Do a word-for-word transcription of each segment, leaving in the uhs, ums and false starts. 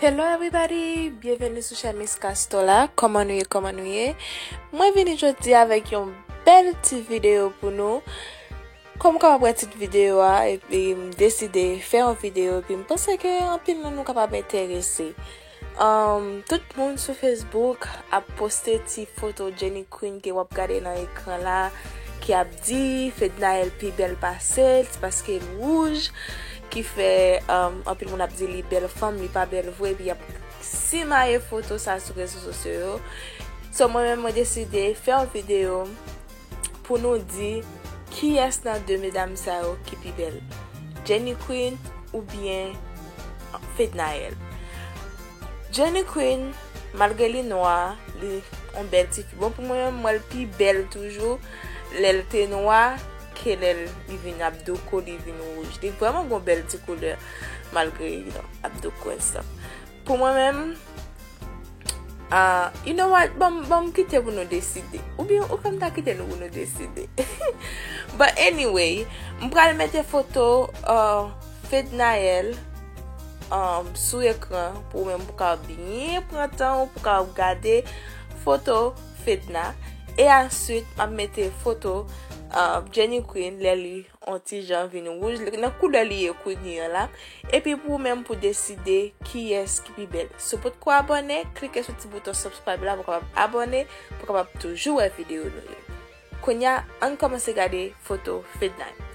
Hello everybody, byenveni sou chèn Miss Castor la. Kòman nou ye, kòman nou ye? Mwen vini jodi avèk yon bèl ti videyo pou nou. Kòm w kapab wè tit videyo a, epi m deside fè yon videyo, epi m panse ke anpil nan nou kapab enterese. Um, tout moun sou Facebook ap poste ti foto Jenny Queen ke w ap gade nan ekran la, ki ap di Fednaelle pi bèl pase l, se paske l wouj, ki fè, um, anpil moun ap di li bèl fanm, li pa bèl vre, epi y ap simaye foto sa sou rezo sosyo yo. So, mwen menm, mwen deside fè yon videyo pou nou di kiyès nan de medam sa yo ki pi bèl, Jenny Queen oubyen Fednaelle. Jenny Queen, malgre li nwa, li yon bèl tifi. Bon, pou mwen menm, m wè l pi bèl toujou lè l te nwa ke lè li vin ap doko, li vin wouj. Li vrèman gon bèl ti koulè, malgre, you know, ap doko and stuff. Pou mwen menm, ah, you know what? Ban m, ban m kite pou nou deside. Oubyen, ou fè m ta kite nou pou nou deside. But anyway, m pral mete foto, uh, Fednaelle, um, sou ekran pou ou menm pou ka byen pran tan ou pou ka gade foto Fedna. E answit, m ap mete foto, uh, Jenny Queen lè li yon ti jan vin wouj, nan koulè li ye kounye a la. Epi pou ou menm pou deside kiyès ki pi bèl. Si w potko abòne, klike sou ti bouton subscribe la pou w kapab abòne, pou w kapab toujou wè videyo nou yo. Kounye a, ann kòmanse gade foto Fednaelle.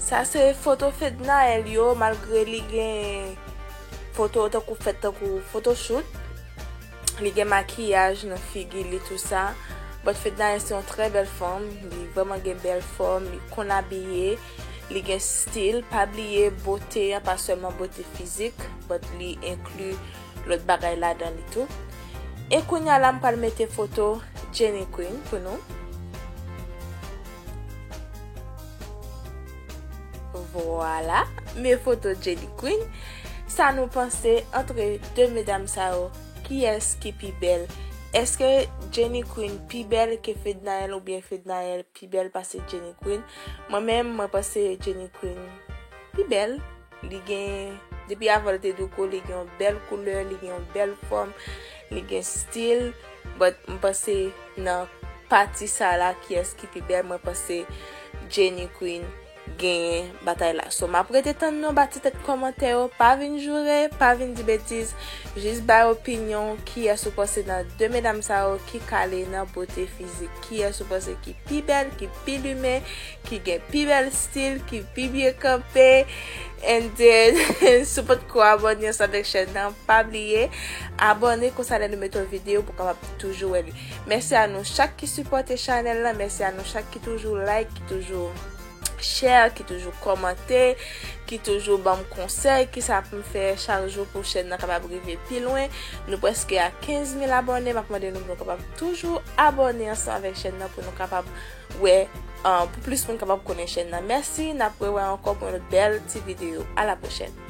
Sa se foto Fednaelle yo, malgre li gen foto tankou fèt tankou photoshoot. Li gen makiyaj nan figi li, tou sa. But Fednaelle se yon trè bèl fanm. Li vrèman gen bèl fòm. Li konn abiye. Li gen stil. Pa bliye, bote an pa sèlman bote fizik, but li enkli lòt bagay ladan li tou. E kounye a la, m pral mete foto Jenny Queen pou nou. Vwala, men foto Jenny Queen. Sa nou panse antre de medam sa yo, kiyès ki pi bèl? Èske Jenny Queen pi bèl ke Fednaelle oubyen Fednaelle pi bèl pase Jenny Queen? Mwen menm, mwen panse Jenny Queen pi bèl. Li gen, depi avan l te doko, li gen yon bèl koulè, li gen yon bèl fòm, li gen stil. But m panse nan pati sa la, kiyès ki pi bèl, mwen panse Jenny Queen genyen batay la. So, m ap rete tann nou ba ti tèt kòmantè yo. Pa vin joure, pa vin di betiz. Jis bay opinyon w, kiyès ou panse nan de medam sa yo ki kale nan bote fizik? Kiyès ou panse ki pi bèl, ki pi limen, ki gen pi bèl stil, ki pi byen kanpe? And then, si w potko abòne ansanm avèk chèn nan, pa bliye abòne, konsa lè nou mete yon videyo pou w kapab toujou wè li. Mèsi a nou chak ki sipòte chanèl la, mèsi a nou chak ki toujou like, ki toujou share, ki toujou kòmante, ki toujou ban m konsèy, kisa pou m fè chak jou pou chèn nan kapab rive pi lwen. Nou prèske a kenz mil abòne, m ap mande nou pou nou kapab toujou abòne ansanm avèk chèn nan pou nou kapab wè, uh, pou plis moun kapab konnen chèn nan. Mèsi, n ap rewè ankò pou yon lòt bèl ti videyo. A la pwochèn.